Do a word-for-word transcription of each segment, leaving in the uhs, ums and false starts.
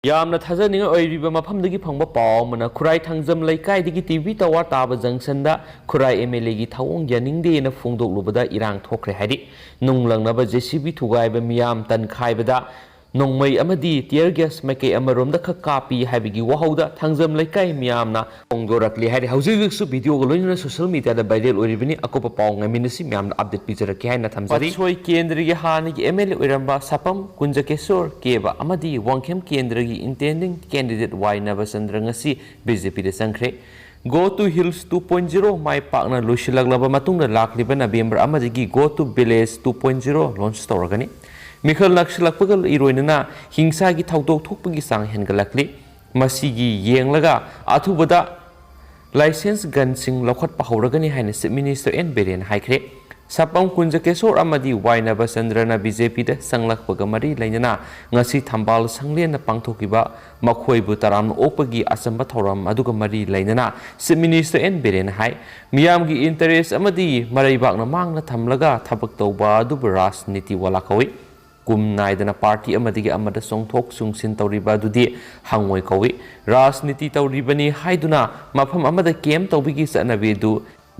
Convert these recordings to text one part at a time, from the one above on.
ꯌꯥꯝꯅ ꯊꯥꯖꯅꯤꯡꯉꯥꯏ ꯑꯣꯏꯔꯤꯕ ꯃꯐꯝꯗꯒꯤ ꯐꯪꯕ ꯄꯥꯎ ꯑꯃꯅ, ꯈꯨꯔꯥꯏ ꯊꯥꯡꯖꯝ ꯂꯩꯀꯥꯏꯗꯒꯤ ꯇꯤ ꯚꯤ ꯇꯋꯥꯔ ꯇꯥꯕ ꯖꯪꯁꯟꯗ ꯈꯨꯔꯥꯏ ꯑꯦꯝ ꯑꯦꯜ ꯑꯦꯒꯤ ꯊꯧꯑꯣꯡ ꯌꯥꯅꯤꯡꯗꯦꯅ ꯐꯣꯡꯗꯣꯛꯂꯨꯕꯗ ꯏꯔꯥꯡ ꯊꯣꯛꯈ꯭ꯔꯦ ꯍꯥꯏꯔꯤ꯫ ꯅꯨꯡ ꯂꯪꯅꯕ ꯖꯦ ꯁꯤ ꯕꯤ ꯊꯨꯒꯥꯏꯕ ꯃꯤꯌꯥꯝ ꯇꯟꯈꯥꯏꯕꯗ ꯅꯣꯡꯃꯩ ꯑꯃꯗꯤ tear gas ꯃꯥꯏꯀꯩ ꯑꯃꯔꯣꯝꯗ ꯈꯛ ꯀꯥꯞꯄꯤ ꯍꯥꯏꯕꯒꯤ ꯋꯥꯍꯧꯗ ꯊꯥꯡꯖꯝ ꯂꯩꯀꯥꯏ ꯃꯤꯌꯥꯝꯅ ꯐꯣꯡꯗꯣꯔꯛꯂꯤ ꯍꯥꯏꯔꯤ꯫ ꯍꯧꯖꯤꯛ ꯍꯧꯖꯤꯛꯁꯨ ꯚꯤꯗꯤꯑꯣꯒ ꯂꯣꯏꯅꯅ social media ꯗ viral ꯑꯣꯏꯔꯤꯕꯅꯤ꯫ ꯑꯀꯨꯞꯄ ꯄꯥꯎ ꯉꯥꯏꯃꯤꯟꯅꯁꯤ꯫ ꯃꯌꯥꯝꯗ update ꯄꯤꯖꯔꯛꯀꯦ ꯍꯥꯏꯅ ꯊꯝꯖꯔꯤ꯫ ꯄꯠꯁꯣꯏ ꯀꯦꯟꯗ꯭ꯔꯒꯤ ꯍꯥꯟꯅꯒꯤ ꯑꯦꯝ ꯑꯦꯜ ꯑꯦ ꯑꯣꯏꯔꯝꯕ ꯁꯥꯄꯝ ꯀꯨꯟꯖꯀꯦꯁꯣꯔ ꯀꯦꯕ ꯑꯃꯗꯤ ꯋꯥꯡꯈꯦꯝ ꯀꯦꯟꯗ꯭ꯔꯒꯤ intending candidate ꯋꯥꯏ ꯅꯕꯆꯟꯗ꯭ꯔ ꯉꯁꯤ ꯕꯤ ꯖꯦ ꯄꯤꯗ ꯆꯪꯈ꯭ꯔꯦ꯫ Go to Hills two point zero ꯃꯥꯏ ꯄꯥꯛꯅ ꯂꯣꯏꯁꯤꯜꯂꯛꯂꯕ ꯃꯇꯨꯡꯗ, ꯂꯥꯛꯂꯤꯕ ꯅꯕꯦꯝꯕꯔ ꯑꯃꯗꯒꯤ Go to Village two point zero launch ꯇꯧꯔꯒꯅꯤ꯫ ꯃꯤꯈꯜ ꯅꯛꯁꯤꯜꯂꯛꯄꯒ ꯏꯔꯣꯏꯅꯅ ꯍꯤꯡꯁꯥꯒꯤ ꯊꯧꯗꯣꯛ ꯊꯣꯛꯄꯒꯤ ꯆꯥꯡ ꯍꯦꯟꯒꯠꯂꯛꯂꯤ꯫ ꯃꯁꯤꯒꯤ ꯌꯦꯡꯂꯒ ꯑꯊꯨꯕꯗ license gunꯁꯤꯡ ꯂꯧꯈꯠꯄ ꯍꯧꯔꯒꯅꯤ ꯍꯥꯏꯅ Chief Minister ꯑꯦꯟ ꯕꯤꯔꯦꯟꯅ ꯍꯥꯏꯈ꯭ꯔꯦ꯫ ꯁꯥꯄꯝ ꯀꯨꯟꯖꯀꯦꯁꯣꯔ ꯑꯃꯗꯤ ꯋꯥꯏ ꯅꯕꯆꯟꯗ꯭ꯔꯅ ꯕꯤ ꯖꯦ ꯄꯤꯗ ꯆꯪꯂꯛꯄꯒ ꯃꯔꯤ ꯂꯩꯅꯅ ꯉꯁꯤ ꯊꯝꯕꯥꯜ ꯁꯪꯂꯦꯟꯅ ꯄꯥꯡꯊꯣꯛꯈꯤꯕ ꯃꯈꯣꯏꯕꯨ ꯇꯔꯥꯝꯅ ꯑꯣꯛꯄꯒꯤ ꯑꯆꯝꯕ ꯊꯧꯔꯝ ꯑꯗꯨꯒ ꯃꯔꯤ ꯂꯩꯅꯅ Chief Minister ꯑꯦꯟ ꯕꯤꯔꯦꯟꯅ ꯍꯥꯏ, ꯃꯤꯌꯥꯝꯒꯤ interest ꯑꯃꯗꯤ ꯃꯔꯩꯕꯥꯛꯅ ꯃꯥꯡꯗ ꯊꯝꯂꯒ ꯊꯕꯛ ꯇꯧꯕ ꯑꯗꯨꯕꯨ ꯔꯥꯖꯅꯤꯇꯤ ꯋꯥꯂꯥ ꯀꯧꯏ꯫ ꯀꯨꯝ ꯅꯥꯏꯗꯅ party ꯑꯃꯗꯒꯤ ꯑꯃꯗ ꯆꯣꯡꯊꯣꯛ ꯆꯣꯡꯁꯤꯟ ꯇꯧꯔꯤꯕ ꯑꯗꯨꯗꯤ ꯍꯪꯉꯣꯏ ꯀꯧꯏ꯫ ꯔꯥꯖꯅꯤꯇꯤ ꯇꯧꯔꯤꯕꯅꯤ ꯍꯥꯏꯗꯨꯅ ꯃꯐꯝ ꯑꯃꯗ camp ꯇꯧꯕꯒꯤ ꯆꯠꯅꯕꯤ ꯑꯗꯨ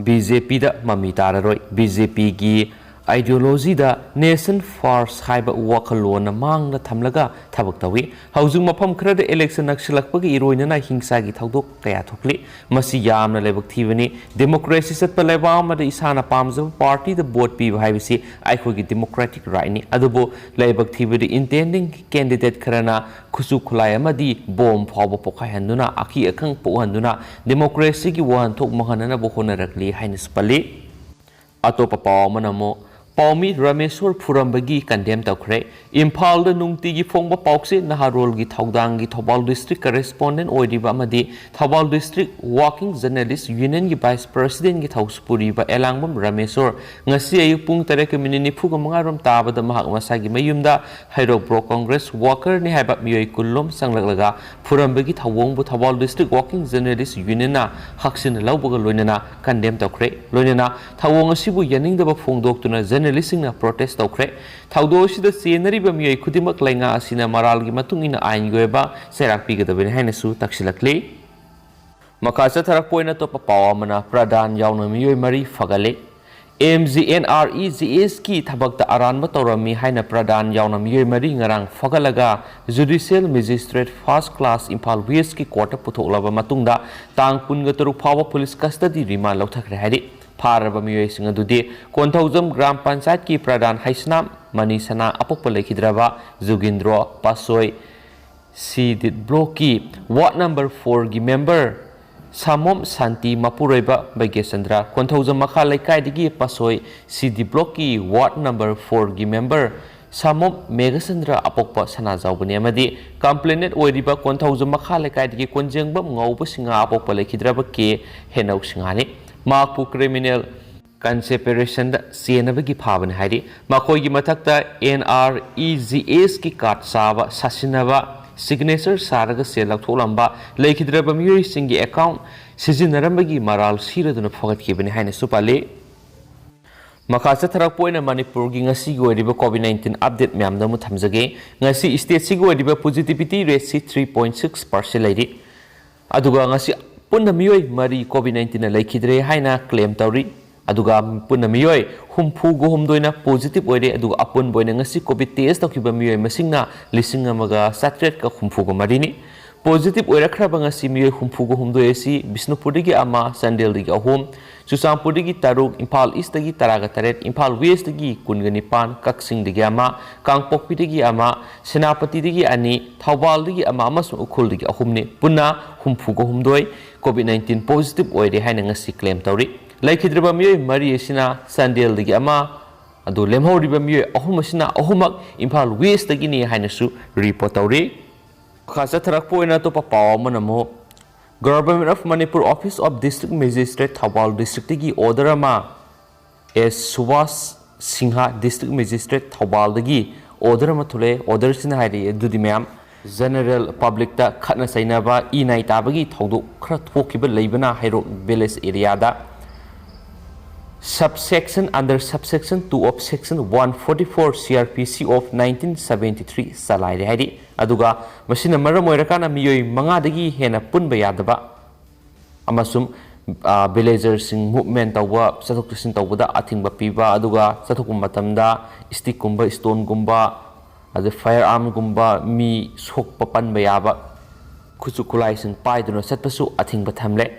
ꯕꯤ ꯖꯦ ꯄꯤꯗ ꯃꯃꯤ ꯇꯥꯔꯔꯣꯏ꯫ ꯕꯤ ꯖꯦ ꯄꯤꯒꯤ ideology ꯗ nation first ꯍꯥꯏꯕ ꯋꯥꯈꯜꯂꯣꯟꯅ ꯃꯥꯡꯗ ꯊꯝꯂꯒ ꯊꯕꯛ ꯇꯧꯏ꯫ ꯍꯧꯖꯤꯛ ꯃꯐꯝ ꯈꯔꯗ election ꯅꯛꯁꯤꯜꯂꯛꯄꯒ ꯏꯔꯣꯏꯅꯅ ꯍꯤꯡꯁꯥꯒꯤ ꯊꯧꯗꯣꯛ ꯀꯌꯥ ꯊꯣꯛꯂꯤ꯫ ꯃꯁꯤ ꯌꯥꯝꯅ ꯂꯥꯏꯕꯛ ꯊꯤꯕꯅꯤ꯫ Democracy ꯆꯠꯄ ꯂꯩꯕꯥꯛ ꯑꯃꯗ ꯏꯁꯥꯅ ꯄꯥꯝꯖꯕ party ꯗ vote ꯄꯤꯕ ꯍꯥꯏꯕꯁꯤ ꯑꯩꯈꯣꯏꯒꯤ democratic right ꯅꯤ꯫ ꯑꯗꯨꯕꯨ ꯂꯥꯏꯕꯛ ꯊꯤꯕꯗꯤ intending candidate ꯈꯔꯅ ꯈꯨꯠꯁꯨ ꯈꯨꯠꯂꯥꯏ ꯑꯃꯗꯤ bomb ꯐꯥꯎꯕ ꯄꯣꯈꯥꯏꯍꯟꯗꯨꯅ, ꯑꯀꯤ ꯑꯈꯪ ꯄꯣꯛꯍꯟꯗꯨꯅ democracy ꯒꯤ ꯋꯥꯍꯟꯊꯣꯛ ꯃꯥꯡꯍꯟꯅꯅꯕ ꯍꯣꯠꯅꯔꯛꯂꯤ ꯍꯥꯏꯅꯁꯨ ꯄꯜꯂꯤ꯫ ꯑꯇꯣꯞꯄ ꯄꯥꯎ ꯑꯃꯅ ꯑꯃꯨꯛ ꯄꯥꯎꯃꯤ ꯔꯥꯃꯦꯁꯣꯔ ꯐꯨꯔꯝꯕꯒꯤ condemn ꯇꯧꯈ꯭ꯔꯦ꯫ ꯏꯝꯐꯥꯜꯗ ꯅꯨꯡꯇꯤꯒꯤ ꯐꯣꯡꯕ ꯄꯥꯎꯆꯦ ꯅꯍꯥꯔꯣꯜꯒꯤ ꯊꯧꯗꯥꯡꯒꯤ ꯊꯧꯕꯥꯜ district correspondent ꯑꯣꯏꯔꯤꯕ ꯑꯃꯗꯤ Thoubal District Working Journalist Union ꯒꯤ vice president ꯒꯤ ꯊꯧꯁꯤ ꯄꯨꯔꯤꯕ ꯑꯦꯂꯥꯡꯕꯝ ꯔꯥꯃꯦꯁꯣꯔ ꯉꯁꯤ ꯑꯌꯨꯛ ꯄꯨꯡ ꯇꯔꯦꯠꯀ minute ꯅꯤꯐꯨꯒ ꯃꯉꯥ ꯔꯣꯝ ꯇꯥꯕꯗ ꯃꯍꯥꯛ ꯃꯁꯥꯒꯤ ꯃꯌꯨꯝꯗ ꯍꯩꯔꯣꯛ block Congress worker ꯅꯤ ꯍꯥꯏꯕ ꯃꯤꯑꯣꯏ ꯀꯨꯟ ꯂꯣꯝ ꯆꯪꯂꯛꯂꯒ ꯐꯨꯔꯝꯕꯒꯤ ꯊꯧꯑꯣꯡꯕꯨ Thoubal District Working Journalist Union ꯅ ꯍꯛꯆꯤꯟꯅ ꯂꯧꯕꯒ ꯂꯣꯏꯅꯅ condemn ꯇꯧꯈ꯭ꯔꯦ꯫ ꯂꯣꯏꯅꯅ ꯊꯧꯑꯣꯡ ꯑꯁꯤꯕꯨ ꯌꯥꯅꯤꯡꯗꯕ ꯐꯣꯡꯗꯣꯛꯇꯨꯅ ꯖꯔꯅꯦꯂꯤꯁꯁꯤꯡꯅ ꯄ꯭ꯔꯣꯇꯦꯁ ꯇꯧꯈ꯭ꯔꯦ꯫ ꯊꯧꯗꯣꯛ ꯑꯁꯤꯗ ꯆꯦꯟꯅꯔꯤꯕ ꯃꯤꯑꯣꯏ ꯈꯨꯗꯤꯡꯃꯛ ꯂꯩꯉꯥꯛ ꯑꯁꯤꯅ ꯃꯔꯥꯜꯒꯤ ꯃꯇꯨꯡ ꯏꯟꯅ ꯑꯥꯏꯟꯒꯤ ꯑꯣꯏꯕ ꯆꯩꯔꯥꯛ ꯄꯤꯒꯗꯕꯅꯤ ꯍꯥꯏꯅꯁꯨ ꯇꯛꯁꯤꯜꯂꯛꯂꯤ꯫ ꯃꯈꯥ ꯆꯠꯊꯔꯛꯄ ꯑꯣꯏꯅ ꯑꯇꯣꯞꯄ ꯄꯥꯎ ꯑꯃꯅ, ꯄ꯭ꯔꯙꯥꯟ ꯌꯥꯎꯅ ꯃꯤꯑꯣꯏ ꯃꯔꯤ ꯐꯒꯠꯂꯦ꯫ M G N R E G ꯑꯦꯁꯀꯤ ꯊꯕꯛꯇ ꯑꯔꯥꯟꯕ ꯇꯧꯔꯝꯃꯤ ꯍꯥꯏꯅ ꯄ꯭ꯔꯙꯥꯟ ꯌꯥꯎꯅ ꯃꯤꯑꯣꯏ ꯃꯔꯤ ꯉꯔꯥꯡ ꯐꯒꯠꯂꯒ judicial magistrate first class Imphal west ꯀꯣꯔꯠꯇ ꯄꯨꯊꯣꯛꯂꯕ ꯃꯇꯨꯡꯗ ꯇꯥꯡ ꯀꯨꯟꯒ ꯇꯔꯨꯛ ꯐꯥꯎꯕ ꯄꯨꯂꯤꯁ ꯀꯁꯇꯗꯤ ꯔꯤꯃꯥꯟ ꯂꯧꯊꯈ꯭ꯔꯦ ꯍꯥꯏꯔꯤ꯫ ꯐꯥꯔꯕ ꯃꯤꯑꯣꯏꯁꯤꯡ ꯑꯗꯨꯗꯤ ꯀꯣꯟꯊꯧꯖꯝ ꯒ꯭ꯔꯥꯝ ꯄꯟꯆꯥꯌꯠꯀꯤ ꯄ꯭ꯔꯙꯥꯟ ꯍꯩꯁꯅꯥꯝ ꯃꯅꯤ ꯁꯅꯥ ꯑꯄꯣꯛꯄ ꯂꯩꯈꯤꯗ꯭ꯔꯕ ꯖꯨꯒꯤꯟꯗ꯭ꯔꯣ ꯄꯥꯁꯣꯏ, ꯁꯤ ꯗꯤ ꯕ꯭ꯂꯣꯛꯀꯤ ꯋꯥꯔꯗ ꯅꯝꯕꯔ ꯐꯣꯔꯒꯤ ꯃꯦꯝꯕꯔ ꯁꯥꯃꯣꯝ ꯁꯥꯟꯇꯤ ꯃꯄꯨꯔꯣꯏꯕ ꯕꯩꯒ꯭ꯌꯆꯟꯗ꯭ꯔ, ꯀꯣꯟꯊꯧꯖꯝ ꯃꯈꯥ ꯂꯩꯀꯥꯏꯗꯒꯤ ꯄꯥꯁꯣꯏ, ꯁꯤ ꯗꯤ ꯕ꯭ꯂꯣꯛꯀꯤ ꯋꯥꯔꯗ ꯅꯝꯕꯔ ꯐꯣꯔꯒꯤ ꯃꯦꯝꯕꯔ ꯁꯥꯃꯣꯝ ꯃꯦꯘꯆꯟꯗ꯭ꯔ ꯑꯄꯣꯛꯄ ꯁꯅꯥꯖꯥꯎꯕꯅꯤ ꯑꯃꯗꯤ ꯀꯝꯄ꯭ꯂꯦꯅꯦꯟ ꯑꯣꯏꯔꯤꯕ ꯀꯣꯟꯊꯧꯖꯝ ꯃꯈꯥ ꯂꯩꯀꯥꯏꯗꯒꯤ ꯀꯣꯟꯖꯦꯡꯕꯝ ꯉꯧꯕ ꯁꯤꯡꯍꯥ ꯑꯄꯣꯛꯄ ꯂꯩꯈꯤꯗ꯭ꯔꯕ ꯀꯦ ꯍꯦꯅꯧ ꯁꯤꯡꯍꯥꯅꯤ꯫ ꯃꯍꯥꯛꯄꯨ ꯀ꯭ꯔꯤꯃꯤꯅꯦꯜ ꯀꯟꯁꯤꯄꯤꯔꯦꯁꯟꯗ ꯆꯦꯟꯅꯕꯒꯤ ꯐꯥꯕꯅꯤ ꯍꯥꯏꯔꯤ꯫ ꯃꯈꯣꯏꯒꯤ ꯃꯊꯛꯇ ꯑꯦꯟ ꯑꯥꯔ ꯏ ꯖꯤ ꯑꯦꯁꯀꯤ ꯀꯥꯔꯗ ꯆꯥꯕ, ꯁꯥꯁꯤꯟꯅꯕ, ꯁꯤꯒꯅꯦꯆꯔ ꯁꯥꯔꯒ ꯁꯦꯜ ꯂꯧꯊꯣꯛꯂꯝꯕ, ꯂꯩꯈꯤꯗ꯭ꯔꯕ ꯃꯤꯑꯣꯏꯁꯤꯡꯒꯤ ꯑꯦꯀꯥꯎꯟ ꯁꯤꯖꯤꯟꯅꯔꯝꯕꯒꯤ ꯃꯔꯥꯜ ꯁꯤꯔꯗꯨꯅ ꯐꯒꯠꯈꯤꯕꯅꯤ ꯍꯥꯏꯅꯁꯨ ꯄꯜꯂꯤ꯫ ꯃꯈꯥ ꯆꯠꯊꯔꯛꯄ ꯑꯣꯏꯅ ꯃꯅꯤꯄꯨꯔꯒꯤ ꯉꯁꯤꯒꯤ ꯑꯣꯏꯔꯤꯕ ꯀꯣꯚꯤꯗ ꯅꯥꯏꯟꯇꯤꯟ ꯑꯞꯗꯦꯠ ꯃꯌꯥꯝꯗ ꯑꯃꯨꯛ ꯊꯝꯖꯒꯦ꯫ ꯉꯁꯤ ꯁ꯭ꯇꯦꯠꯁꯤꯒꯤ ꯑꯣꯏꯔꯤꯕ ꯄꯣꯖꯤꯇꯤꯚꯤꯇꯤ ꯔꯦꯠꯁꯤ ꯊ꯭ꯔꯤ ꯄꯣꯏꯟ ꯁꯤꯛꯁ ꯄꯥꯔꯁꯦꯟ ꯂꯩꯔꯤ꯫ ꯑꯗꯨꯒ ꯉꯁꯤ ꯄꯨꯟꯅ ꯃꯤꯑꯣꯏ ꯃꯔꯤ ꯀꯣꯚꯤꯗ ꯅꯥꯏꯟꯇꯤꯟꯅ ꯂꯩꯈꯤꯗ꯭ꯔꯦ ꯍꯥꯏꯅ ꯀ꯭ꯂꯦꯝ ꯇꯧꯔꯤ꯫ ꯑꯗꯨꯒ ꯄꯨꯟꯅ ꯃꯤꯑꯣꯏ ꯍꯨꯝꯐꯨꯒ ꯍꯨꯝꯗꯣꯏꯅ ꯄꯣꯖꯤꯇꯤꯚ ꯑꯣꯏꯔꯦ꯫ ꯑꯗꯨꯒ ꯑꯄꯨꯟꯕ ꯑꯣꯏꯅ ꯉꯁꯤ ꯀꯣꯚꯤꯗ ꯇꯦꯁ ꯇꯧꯈꯤꯕ ꯃꯤꯑꯣꯏ ꯃꯁꯤꯡꯅ ꯂꯤꯁꯤꯡ ꯑꯃꯒ ꯆꯥꯇ꯭ꯔꯦꯠꯀ ꯍꯨꯝꯐꯨꯒ ꯃꯔꯤꯅꯤ꯫ ꯄꯣꯖꯤꯇꯤꯚ ꯑꯣꯏꯔꯛꯈ꯭ꯔꯕ ꯉꯁꯤ ꯃꯤꯑꯣꯏ ꯍꯨꯝꯐꯨꯒ ꯍꯨꯝꯗꯣꯏ ꯑꯁꯤ ꯕꯤꯁꯅꯨꯄꯨꯔꯗꯒꯤ ꯑꯃ, ꯆꯥꯟꯗꯦꯜꯗꯒꯤ ꯑꯍꯨꯝ, ꯆꯨꯔꯆꯥꯟꯄꯨꯔꯗꯒꯤ ꯇꯔꯨꯛ, ꯏꯝꯐꯥꯜ ꯏꯁꯇꯒꯤ ꯇꯔꯥꯒ ꯇꯔꯦꯠ, ꯏꯝꯐꯥꯜ ꯋꯦꯁꯇꯒꯤ ꯀꯨꯟꯒ ꯅꯤꯄꯥꯟ, ꯀꯛꯆꯤꯡꯗꯒꯤ ꯑꯃ, ꯀꯥꯡꯄꯣꯛꯄꯤꯗꯒꯤ ꯑꯃ, ꯁꯦꯅꯥꯄꯇꯤꯗꯒꯤ ꯑꯅꯤ, ꯊꯧꯕꯥꯜꯗꯒꯤ ꯑꯃ ꯑꯃꯁꯨꯡ ꯎꯈ꯭ꯔꯨꯜꯗꯒꯤ ꯑꯍꯨꯝꯅꯤ꯫ ꯄꯨꯟꯅ ꯍꯨꯝꯐꯨꯒ ꯍꯨꯝꯗꯣꯏ ꯀꯣꯚꯤꯗ ꯅꯥꯏꯟꯇꯤꯟ ꯄꯣꯖꯤꯇꯤꯚ ꯑꯣꯏꯔꯦ ꯍꯥꯏꯅ ꯉꯁꯤ ꯀ꯭ꯂꯦꯝ ꯇꯧꯔꯤ꯫ ꯂꯩꯈꯤꯗ꯭ꯔꯕ ꯃꯤꯑꯣꯏ ꯃꯔꯤ ꯑꯁꯤꯅ ꯆꯥꯟꯗꯦꯜꯗꯒꯤ ꯑꯃ, ꯑꯗꯨ ꯂꯦꯝꯍꯧꯔꯤꯕ ꯃꯤꯑꯣꯏ ꯑꯍꯨꯝ ꯑꯁꯤꯅ ꯑꯍꯨꯝꯃꯛ ꯏꯝꯐꯥꯜ ꯋꯦꯁꯇꯒꯤꯅꯤ ꯍꯥꯏꯅꯁꯨ ꯔꯤꯄꯣꯔꯠ ꯇꯧꯔꯤ꯫ ꯃꯈꯥ ꯆꯠꯊꯔꯛꯄ ꯑꯣꯏꯅ ꯑꯇꯣꯞꯄ ꯄꯥꯎ ꯑꯃꯅ ꯑꯃꯨꯛ, Government of Manipur Office of District Magistrate ꯊꯧꯕꯥꯜ ꯗꯤꯁꯇ꯭ꯔꯤꯛꯇꯒꯤ ꯑꯣꯔꯗꯔ ꯑꯃ, ꯑꯦꯁ ꯁꯨꯕꯥꯁ ꯁꯤꯡꯍ ꯗꯤꯁꯇ꯭ꯔꯤꯛ ꯃꯦꯖꯤꯁꯇ꯭ꯔꯦꯠ ꯊꯧꯕꯥꯜꯗꯒꯤ ꯑꯣꯔꯗꯔ ꯑꯃ ꯊꯣꯛꯂꯛꯑꯦ꯫ ꯑꯣꯔꯗꯔꯁꯤꯅ ꯍꯥꯏꯔꯛꯑꯦ ꯑꯗꯨꯗꯤ ꯃꯌꯥꯝ, ꯖꯦꯅꯔꯦꯜ ꯄꯕ꯭ꯂꯤꯛꯇ ꯈꯠꯅ ꯆꯩꯅꯕ, ꯏ ꯅꯥꯏ ꯇꯥꯕꯒꯤ ꯊꯧꯗꯣꯛ ꯈꯔ ꯊꯣꯛꯈꯤꯕ ꯂꯩꯕꯅ ꯍꯩꯔꯣꯛ ꯚꯤꯂꯦꯖ ꯑꯦꯔꯤꯌꯥꯗ꯫ Subsection under subsection two of section one forty-four C R P C of nineteen seventy-three ꯆꯂꯥꯏꯔꯦ ꯍꯥꯏꯔꯤ꯫ ꯑꯗꯨꯒ ꯃꯁꯤꯅ ꯃꯔꯝ ꯑꯣꯏꯔꯀꯥꯟꯗ ꯃꯤꯑꯣꯏ ꯃꯉꯥꯗꯒꯤ ꯍꯦꯟꯅ ꯄꯨꯟꯕ ꯌꯥꯗꯕ ꯑꯃꯁꯨꯡ ꯚꯤꯂꯦꯖꯔꯁꯤꯡ ꯃꯨꯞꯃꯦꯟ ꯇꯧꯕ, ꯆꯠꯊꯣꯛ ꯆꯠꯁꯤꯟ ꯇꯧꯕꯗ ꯑꯊꯤꯡꯕ ꯄꯤꯕ, ꯑꯗꯨꯒ ꯆꯠꯊꯣꯛꯄ ꯃꯇꯝꯗ ꯁ꯭ꯇꯤꯛꯀꯨꯝꯕ, ꯁ꯭ꯇꯣꯟꯒꯨꯝꯕ, ꯑꯗꯩ ꯐꯥꯌꯔ ꯑꯥꯔꯝꯒꯨꯝꯕ, ꯃꯤ ꯁꯣꯛꯄ ꯄꯟꯕ ꯌꯥꯕ ꯈꯨꯠꯁꯨ ꯈꯨꯠꯂꯥꯏꯁꯤꯡ ꯄꯥꯏꯗꯨꯅ ꯆꯠꯄꯁꯨ ꯑꯊꯤꯡꯕ ꯊꯝꯂꯦ꯫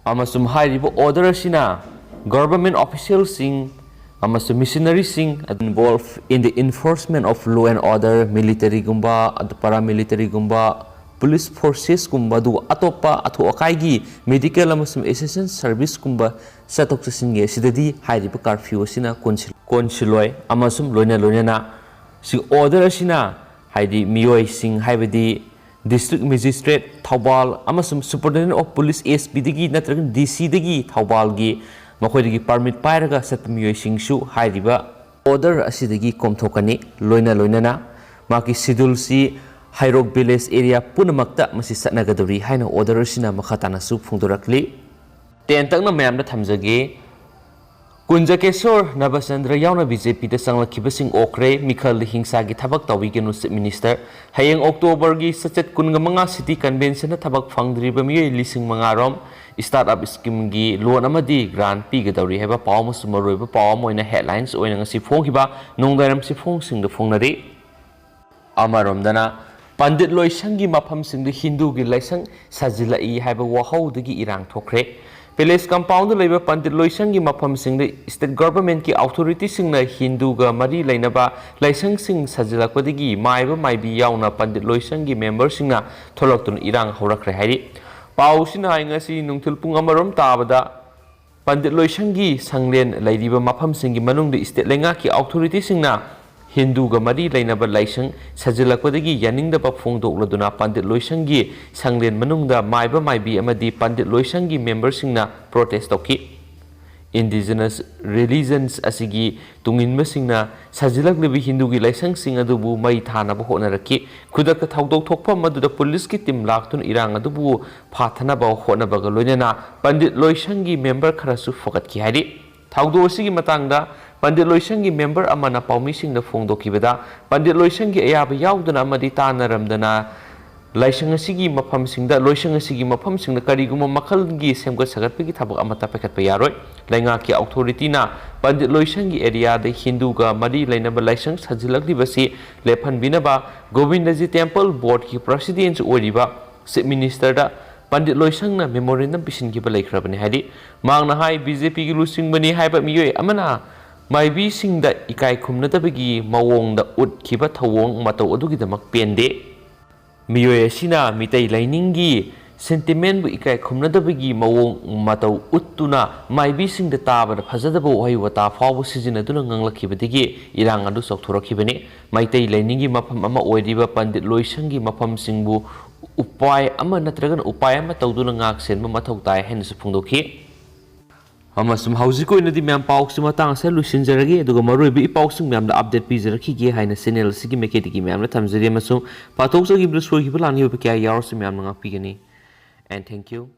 ꯑꯃꯁꯨꯡ ꯍꯥꯏꯔꯤꯕ ꯑꯣꯔꯗꯔ ꯑꯁꯤꯅ ꯒꯚꯔꯟꯃꯦꯟꯠ ꯑꯣꯐꯤꯁꯤꯌꯦꯜꯁꯤꯡ ꯑꯃꯁꯨꯡ ꯃꯤꯁꯅꯔꯤꯁꯤꯡ involved in the enforcement of law and order, ꯃꯤꯂꯤꯇꯔꯤꯒꯨꯝꯕ, ꯑꯗꯨ ꯄꯔꯥꯃꯤꯂꯤꯇꯔꯤꯒꯨꯝꯕ, ꯄꯨꯂꯤꯁ ꯐꯣꯔꯁꯦꯁꯀꯨꯝꯕ, ꯑꯗꯨꯒ ꯑꯇꯣꯞꯄ ꯑꯊꯨ ꯑꯀꯥꯏꯒꯤ ꯃꯦꯗꯤꯀꯦꯜ ꯑꯃꯁꯨꯡ ꯑꯦꯁꯤꯁꯇꯦꯟꯁ ꯁꯔꯚꯤꯁꯀꯨꯝꯕ ꯆꯠꯊꯣꯛ ꯆꯠꯁꯤꯟꯒꯤ ꯑꯁꯤꯗꯗꯤ ꯍꯥꯏꯔꯤꯕ ꯀꯥꯔꯐ꯭ꯌꯨ ꯑꯁꯤꯅ ꯀꯣꯟꯁꯤꯜ-, ꯀꯣꯟꯁꯤꯜꯂꯣꯏ꯫ ꯑꯃꯁꯨꯡ ꯂꯣꯏꯅ ꯂꯣꯏꯅꯅ ꯁꯤ ꯑꯣꯔꯗꯔ ꯑꯁꯤꯅ, ꯍꯥꯏꯗꯤ ꯃꯤꯑꯣꯏꯁꯤꯡ, ꯍꯥꯏꯕꯗꯤ ꯗꯤꯁꯇ꯭ꯔꯤꯛ ꯃꯦꯖꯤꯁꯇ꯭ꯔꯦꯠ ꯊꯧꯕꯥꯜ ꯑꯃꯁꯨꯡ ꯁꯨꯄꯔꯤꯟꯇꯦꯟꯗꯦꯟꯠ ꯑꯣꯐ ꯄꯨꯂꯤꯁ, ꯑꯦꯁ ꯄꯤꯗꯒꯤ ꯅꯠꯇ꯭ꯔꯒ ꯗꯤ ꯁꯤꯗꯒꯤ ꯊꯧꯕꯥꯜꯒꯤ ꯃꯈꯣꯏꯗꯒꯤ ꯄꯥꯔꯃꯤꯠ ꯄꯥꯏꯔꯒ ꯆꯠꯄ ꯃꯤꯑꯣꯏꯁꯤꯡꯁꯨ ꯍꯥꯏꯔꯤꯕ ꯑꯣꯔꯗꯔ ꯑꯁꯤꯗꯒꯤ ꯀꯣꯝꯊꯣꯛꯀꯅꯤ꯫ ꯂꯣꯏꯅ ꯂꯣꯏꯅꯅ ꯃꯥꯒꯤ ꯁꯤꯗꯨꯜꯁꯤ ꯍꯩꯔꯣꯛ ꯚꯤꯂꯦꯖ ꯑꯦꯔꯤꯌꯥ ꯄꯨꯝꯅꯃꯛꯇ ꯃꯁꯤ ꯆꯠꯅꯒꯗꯧꯔꯤ ꯍꯥꯏꯅ ꯑꯣꯔꯗꯔ ꯑꯁꯤꯅ ꯃꯈꯥ ꯇꯥꯅꯁꯨ ꯐꯣꯡꯗꯣꯔꯛꯂꯤ꯫ ꯇꯦꯟꯇꯛꯅ ꯃꯌꯥꯝꯗ ꯊꯝꯖꯒꯦ꯫ ꯀꯨꯟꯖꯀꯦꯁꯣꯔ ꯅꯕꯆꯟꯗ꯭ꯔ ꯌꯥꯎꯅ ꯕꯤ ꯖꯦ ꯄꯤꯗ ꯆꯪꯂꯛꯈꯤꯕꯁꯤꯡ ꯑꯣꯛꯈ꯭ꯔꯦ꯫ ꯃꯤꯈꯜꯗ ꯍꯤꯡꯁꯥꯒꯤ ꯊꯕꯛ ꯇꯧꯕꯤꯒꯅꯨ, ꯆꯤꯐ ꯃꯤꯅꯤꯁꯇꯔ꯫ ꯍꯌꯦꯡ ꯑꯣꯛꯇꯣꯕꯔꯒꯤ ꯆꯆꯠ ꯀꯨꯟꯒ ꯃꯉꯥ ꯁꯤꯇꯤ ꯀꯟꯚꯦꯟꯁꯟꯗ ꯊꯕꯛ ꯐꯪꯗ꯭ꯔꯤꯕ ꯃꯤꯑꯣꯏ ꯂꯤꯁꯤꯡ ꯃꯉꯥ ꯔꯣꯝ ꯁ꯭ꯇꯥꯔꯠ ꯑꯞ ꯁ꯭ꯀꯤꯝꯒꯤ ꯂꯣꯟ ꯑꯃꯗꯤ ꯒ꯭ꯔꯥꯟꯠ ꯄꯤꯒꯗꯧꯔꯤ ꯍꯥꯏꯕ ꯄꯥꯎ ꯑꯃꯁꯨ ꯃꯔꯨꯑꯣꯏꯕ ꯄꯥꯎ ꯑꯃ ꯑꯣꯏꯅ ꯍꯦꯗꯂꯥꯏꯟꯁ ꯑꯣꯏꯅ ꯉꯁꯤ ꯐꯣꯡꯈꯤꯕ ꯅꯣꯡꯗꯥꯏꯔꯝ ꯆꯦꯐꯣꯡꯁꯤꯡꯗ ꯐꯣꯡꯅꯔꯤ꯫ ꯑꯃꯔꯣꯝꯗꯅ, ꯄꯟꯗꯤꯠ ꯂꯣꯏꯁꯪꯒꯤ ꯃꯐꯝꯁꯤꯡꯗ ꯍꯤꯟꯗꯨꯒꯤ ꯂꯥꯏꯁꯪ ꯁꯥꯖꯤꯜꯂꯛꯏ ꯍꯥꯏꯕ ꯋꯥꯍꯧꯗꯒꯤ ꯏꯔꯥꯡ ꯊꯣꯛꯈ꯭ꯔꯦ꯫ ꯄꯦꯂꯦꯁ ꯀꯝꯄꯥꯎꯟꯗ ꯂꯩꯕ ꯄꯟꯗꯤꯠ ꯂꯣꯏꯁꯪꯒꯤ ꯃꯐꯝꯁꯤꯡꯗ ꯁ꯭ꯇꯦꯠ ꯒꯚꯔꯟꯃꯦꯟꯠꯀꯤ ꯑꯣꯊꯣꯔꯤꯇꯤꯁꯤꯡꯅ ꯍꯤꯟꯗꯨꯒ ꯃꯔꯤ ꯂꯩꯅꯕ ꯂꯥꯏꯁꯪꯁꯤꯡ ꯁꯥꯖꯤꯜꯂꯛꯄꯗꯒꯤ ꯃꯥꯏꯕ ꯃꯥꯏꯕꯤ ꯌꯥꯎꯅ ꯄꯟꯗꯤꯠ ꯂꯣꯏꯁꯪꯒꯤ ꯃꯦꯝꯕꯔꯁꯤꯡꯅ ꯊꯣꯛꯂꯛꯇꯨꯅ ꯏꯔꯥꯡ ꯍꯧꯔꯛꯈ꯭ꯔꯦ ꯍꯥꯏꯔꯤ꯫ ꯄꯥꯎꯁꯤꯅ ꯍꯥꯏ ꯉꯁꯤ ꯅꯨꯡꯊꯤꯜ ꯄꯨꯡ ꯑꯃꯔꯣꯝ ꯇꯥꯕꯗ ꯄꯟꯗꯤꯠ ꯂꯣꯏꯁꯪꯒꯤ ꯁꯪꯂꯦꯟ ꯂꯩꯔꯤꯕ ꯃꯐꯝꯁꯤꯡꯒꯤ ꯃꯅꯨꯡꯗ ꯁ꯭ꯇꯦꯠ ꯂꯩꯉꯥꯛꯀꯤ ꯑꯣꯊꯣꯔꯤꯇꯤꯁꯤꯡꯅ ꯍꯤꯟꯗꯨꯒ ꯃꯔꯤ ꯂꯩꯅꯕ ꯂꯥꯏꯁꯪ ꯁꯥꯖꯤꯜꯂꯛꯄꯗꯒꯤ ꯌꯥꯅꯤꯡꯗꯕ ꯐꯣꯡꯗꯣꯛꯂꯗꯨꯅ ꯄꯟꯗꯤꯠ ꯂꯣꯏꯁꯪꯒꯤ ꯁꯪꯂꯦꯟ ꯃꯅꯨꯡꯗ ꯃꯥꯏꯕ ꯃꯥꯏꯕꯤ ꯑꯃꯗꯤ ꯄꯟꯗꯤꯠ ꯂꯣꯏꯁꯪꯒꯤ ꯃꯦꯝꯕꯔꯁꯤꯡꯅ ꯄ꯭ꯔꯣꯇꯦꯁ ꯇꯧꯈꯤ꯫ ꯏꯟꯗꯤꯖꯤꯅꯁ ꯔꯤꯂꯤꯖꯟꯁ ꯑꯁꯤꯒꯤ ꯇꯨꯡꯏꯟꯕꯁꯤꯡꯅ ꯁꯥꯖꯤꯜꯂꯛꯂꯤꯕ ꯍꯤꯟꯗꯨꯒꯤ ꯂꯥꯏꯁꯪꯁꯤꯡ ꯑꯗꯨꯕꯨ ꯃꯩ ꯊꯥꯅꯕ ꯍꯣꯠꯅꯔꯛꯈꯤ꯫ ꯈꯨꯗꯛꯇ ꯊꯧꯗꯣꯛ ꯊꯣꯛꯐꯝ ꯑꯗꯨꯗ ꯄꯨꯂꯤꯁꯀꯤ ꯇꯤꯝ ꯂꯥꯛꯇꯨꯅ ꯏꯔꯥꯡ ꯑꯗꯨꯕꯨ ꯐꯥꯊꯅꯕ ꯍꯣꯠꯅꯕꯒ ꯂꯣꯏꯅꯅ ꯄꯟꯗꯤꯠ ꯂꯣꯏꯁꯪꯒꯤ ꯃꯦꯝꯕꯔ ꯈꯔꯁꯨ ꯐꯒꯠꯈꯤ ꯍꯥꯏꯔꯤ꯫ ꯊꯧꯗꯣꯛ ꯑꯁꯤꯒꯤ ꯃꯇꯥꯡꯗ ꯄꯟꯗꯤꯠ ꯂꯣꯏꯁꯪꯒꯤ ꯃꯦꯝꯕꯔ ꯑꯃꯅ ꯄꯥꯎꯃꯤꯁꯤꯡꯗ ꯐꯣꯡꯗꯣꯛꯈꯤꯕꯗ, ꯄꯟꯗꯤꯠ ꯂꯣꯏꯁꯪꯒꯤ ꯑꯌꯥꯕ ꯌꯥꯎꯗꯅ ꯑꯃꯗꯤ ꯇꯥꯟꯅꯔꯝꯗꯅ ꯂꯥꯏꯁꯪ ꯑꯁꯤꯒꯤ ꯃꯐꯝꯁꯤꯡꯗ, ꯂꯣꯏꯁꯪ ꯑꯁꯤꯒꯤ ꯃꯐꯝꯁꯤꯡꯗ ꯀꯔꯤꯒꯨꯝꯕ ꯃꯈꯜꯒꯤ ꯁꯦꯝꯒꯠ ꯁꯥꯒꯠꯄꯒꯤ ꯊꯕꯛ ꯑꯃꯠꯇ ꯄꯥꯏꯈꯠꯄ ꯌꯥꯔꯣꯏ꯫ ꯂꯩꯉꯥꯛꯀꯤ ꯑꯣꯊꯣꯔꯤꯇꯤꯅ ꯄꯟꯗꯤꯠ ꯂꯣꯏꯁꯪꯒꯤ ꯑꯦꯔꯤꯌꯥꯗ ꯍꯤꯟꯗꯨꯒ ꯃꯔꯤ ꯂꯩꯅꯕ ꯂꯥꯏꯁꯪ ꯁꯥꯖꯤꯜꯂꯛꯂꯤꯕꯁꯤ ꯂꯦꯞꯍꯟꯕꯤꯅꯕ ꯒꯣꯕꯤꯟꯗꯖꯤ ꯇꯦꯝꯄꯜ ꯕꯣꯔꯗꯀꯤ ꯄ꯭ꯔꯁꯤꯗꯦꯟꯁꯨ ꯑꯣꯏꯔꯤꯕ ꯆꯤꯐ ꯃꯤꯅꯤꯁꯇꯔꯗ ꯄꯟꯗꯤꯠ ꯂꯣꯏꯁꯪꯅ ꯃꯦꯃꯣꯔꯦꯟꯗꯝ ꯄꯤꯁꯤꯟꯈꯤꯕ ꯂꯩꯈ꯭ꯔꯕꯅꯤ ꯍꯥꯏꯔꯤ꯫ ꯃꯍꯥꯛꯅ ꯍꯥꯏ, ꯕꯤ ꯖꯦ ꯄꯤꯒꯤ ꯂꯨꯆꯤꯡꯕꯅꯤ ꯍꯥꯏꯕ ꯃꯤꯑꯣꯏ ꯑꯃꯅ ꯃꯥꯏꯕꯤꯁꯤꯡꯗ ꯏꯀꯥꯏ ꯈꯨꯝꯅꯗꯕꯒꯤ ꯃꯑꯣꯡꯗ ꯎꯠꯈꯤꯕ ꯊꯧꯑꯣꯡ ꯃꯇꯧ ꯑꯗꯨꯒꯤꯗꯃꯛ ꯄꯦꯟꯗꯦ꯫ ꯃꯤꯑꯣꯏ ꯑꯁꯤꯅ ꯃꯤꯇꯩ ꯂꯥꯏꯅꯤꯡꯒꯤ ꯁꯦꯟꯇꯤꯃꯦꯟꯕꯨ ꯏꯀꯥꯏ ꯈꯨꯝꯅꯗꯕꯒꯤ ꯃꯑꯣꯡ ꯃꯇꯧ ꯎꯠꯇꯨꯅ ꯃꯥꯏꯕꯤꯁꯤꯡꯗ ꯇꯥꯕꯗ ꯐꯖꯗꯕ ꯋꯥꯍꯩ ꯋꯥꯇꯥ ꯐꯥꯎꯕ ꯁꯤꯖꯤꯟꯅꯗꯨꯅ ꯉꯥꯡꯂꯛꯈꯤꯕꯗꯒꯤ ꯏꯔꯥꯡ ꯑꯗꯨ ꯆꯥꯎꯊꯣꯔꯛꯈꯤꯕꯅꯤ꯫ ꯃꯩꯇꯩ ꯂꯥꯏꯅꯤꯡꯒꯤ ꯃꯐꯝ ꯑꯃ ꯑꯣꯏꯔꯤꯕ ꯄꯟꯗꯤꯠ ꯂꯣꯏꯁꯪꯒꯤ ꯃꯐꯝꯁꯤꯡꯕꯨ ꯎꯄꯥꯏ ꯑꯃ ꯅꯠꯇ꯭ꯔꯒꯅ ꯎꯄꯥꯏ ꯑꯃ ꯇꯧꯗꯨꯅ ꯉꯥꯛ ꯁꯦꯟꯕ ꯃꯊꯧ ꯇꯥꯏ ꯍꯥꯏꯅꯁꯨ ꯐꯣꯡꯗꯣꯛꯈꯤ꯫ ꯑꯃꯁꯨꯡ ꯍꯧꯖꯤꯛꯀꯤ ꯑꯣꯏꯅꯗꯤ ꯃꯌꯥꯝ ꯄꯥꯎꯁꯤ ꯃꯇꯥꯡ ꯑꯁꯤꯗ ꯂꯣꯏꯁꯤꯟꯖꯔꯒꯦ, ꯑꯗꯨꯒ ꯃꯔꯨꯑꯣꯏꯕ ꯏ ꯄꯥꯎꯁꯤꯡ ꯃꯌꯥꯝꯗ ꯑꯞꯗꯦꯠ ꯄꯤꯖꯔꯛꯈꯤꯒꯦ ꯍꯥꯏꯅ ꯆꯦꯅꯦꯜ ꯑꯁꯤꯒꯤ ꯃꯥꯏꯀꯩꯗꯒꯤ ꯃꯌꯥꯝꯅ ꯊꯝꯖꯔꯤ, ꯑꯃꯁꯨꯡ ꯄꯥꯊꯣꯛꯆꯈꯤꯕꯗ ꯁꯣꯏꯈꯤꯕ ꯂꯥꯟꯈꯤꯕ ꯀꯌꯥ ꯌꯥꯎꯔꯁꯨ ꯃꯌꯥꯝꯅ ꯉꯥꯛꯄꯤꯒꯅꯤ꯫ And thank you.